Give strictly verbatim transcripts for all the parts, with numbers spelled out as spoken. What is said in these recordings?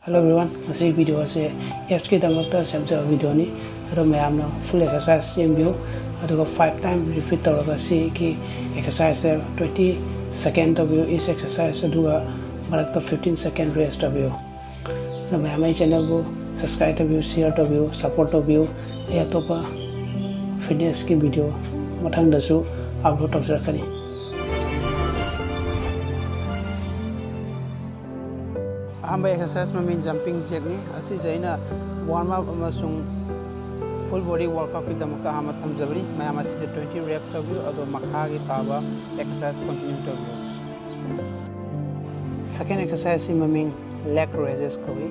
Hello everyone, ꯉꯁꯤ video ꯑꯁꯦ abs ꯀꯤꯗꯃꯛꯇ ꯁꯦꯝꯖꯕ video ꯅꯤ꯫ ꯑꯗꯣ ꯃꯌꯥꯝꯅ full exercise ꯌꯦꯡꯕꯤꯌꯨ꯫ ꯑꯗꯨꯒ five time repeat ꯇꯧꯔꯒ ꯁꯤꯒꯤ exercise ꯁꯦ twenty second ꯇꯧꯕꯤꯌꯨ each exercise, ꯑꯗꯨꯒ ꯃꯔꯛꯇ fifteen second rest ꯇꯧꯕꯤꯌꯨ꯫ ꯑꯗꯣ ꯃꯌꯥꯝ ꯑꯩ channel ꯕꯨ subscribe ꯇꯧꯕꯤꯌꯨ, share ꯇꯧꯕꯤꯌꯨ, support ꯇꯧꯕꯤꯌꯨ꯫ ꯑꯩ ꯑꯇꯣꯞꯄ fitness ꯀꯤ video ꯃꯊꯪꯗꯁꯨ upload ꯇꯧꯖꯔꯛꯀꯅꯤ꯫ ꯑꯍꯥꯟꯕ exercise ꯃꯃꯤꯡ jumping jack ꯅꯤ꯫ ꯑꯁꯤꯁꯦ ꯑꯩꯅ warm up ꯑꯃꯁꯨꯡ full body workout ꯀꯤꯗꯃꯛꯇ ꯑꯍꯥꯟꯕ ꯊꯝꯖꯕꯅꯤ꯫ ꯃꯌꯥꯝ ꯑꯁꯤꯁꯦ twenty reps ꯇꯧꯕꯤꯌꯨ, ꯑꯗꯣ ꯃꯈꯥꯒꯤ ꯇꯥꯕ exercise continue ꯇꯧꯕꯤꯌꯨ꯫ Second exercise ꯁꯤ ꯃꯃꯤꯡ leg raises ꯀꯧꯏ꯫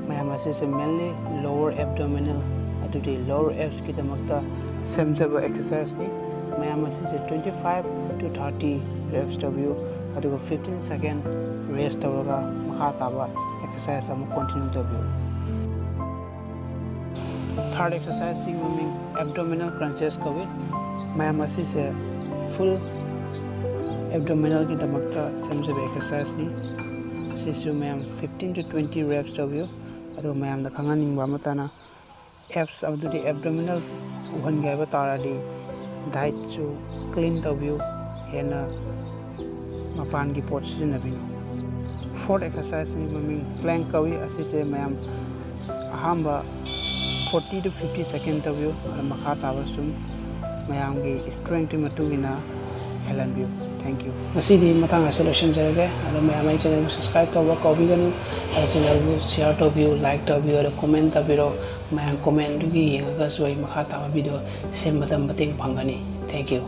ꯃꯌꯥꯝ ꯑꯁꯤꯁꯦ mainly lower abdominal, ꯑꯗꯨꯗꯤ lower abs ꯀꯤꯗꯃꯛꯇ ꯁꯦꯝꯖꯕ exercise ꯅꯤ꯫ ꯃꯌꯥꯝ ꯑꯁꯤꯁꯦ twenty five to thirty reps ꯇꯧꯕꯤꯌꯨ, ꯑꯗꯨꯒ fifteen second rest ꯇꯧꯔꯒ ꯃꯈꯥ ꯇꯥꯕ exercise ꯑꯃꯨꯛ continue ꯇꯧꯕꯤꯌꯨ꯫ Third exercise ꯁꯤ ꯃꯃꯤꯡ abdominal crunches ꯀꯧꯏ꯫ ꯃꯌꯥꯝ ꯑꯁꯤꯁꯦ full abdominal ꯒꯤꯗꯃꯛꯇ ꯁꯦꯝꯖꯕ exercise ꯅꯤ꯫ ꯑꯁꯤꯁꯨ ꯃꯌꯥꯝ fifteen to twenty reps ꯇꯧꯕꯤꯌꯨ꯫ ꯑꯗꯨꯒ ꯃꯌꯥꯝꯗ ꯈꯪꯍꯟꯅꯤꯡꯕ ꯑꯃꯠꯇꯅ, abs ꯑꯗꯨꯗꯤ abdominal ꯎꯍꯟꯒꯦ ꯍꯥꯏꯕ ꯇꯥꯔꯗꯤ diet ꯁꯨ clean ꯇꯧꯕꯤꯌꯨ, ꯍꯦꯟꯅ ꯃꯄꯥꯟꯒꯤ ꯄꯣꯠ ꯁꯤꯖꯤꯟꯅꯕꯤꯌꯨ꯫ Fourth exercise ꯁꯤ ꯃꯃꯤꯡ plank ꯀꯧꯏ꯫ ꯑꯁꯤꯁꯦ ꯃꯌꯥꯝ ꯑꯍꯥꯟꯕ forty to fifty second ꯇꯧꯕꯤꯌꯨ, ꯑꯗꯨ ꯃꯈꯥ ꯇꯥꯕ ꯁꯨꯝ ꯃꯌꯥꯝꯒꯤ strength ꯀꯤ ꯃꯇꯨꯡ ꯏꯟꯅ ꯍꯦꯜꯍꯟꯕꯤꯌꯨ꯫ Thank you꯫ ꯉꯁꯤꯗꯤ ꯃꯇꯥꯡ ꯑꯁꯤꯗ ꯂꯣꯏꯁꯤꯟꯖꯔꯒꯦ꯫ ꯑꯗꯣ ꯃꯌꯥꯝ ꯑꯩ channel ꯕꯨ subscribe ꯇꯧꯕ ꯀꯥꯎꯕꯤꯒꯅꯨ꯫ ꯑꯩ channel ꯕꯨ share ꯇꯧꯕꯤꯌꯨ, like ꯇꯧꯕꯤꯌꯨ, ꯑꯗꯣ comment ꯇꯧꯕꯤꯔꯣ꯫ ꯃꯌꯥꯝ comment ꯗꯨꯒꯤ ꯌꯦꯡꯉꯒꯁꯨ ꯑꯩ ꯃꯈꯥ ꯇꯥꯕ video ꯁꯦꯝꯕꯗ ꯃꯇꯦꯡ ꯄꯥꯡꯒꯅꯤ꯫ Thank you꯫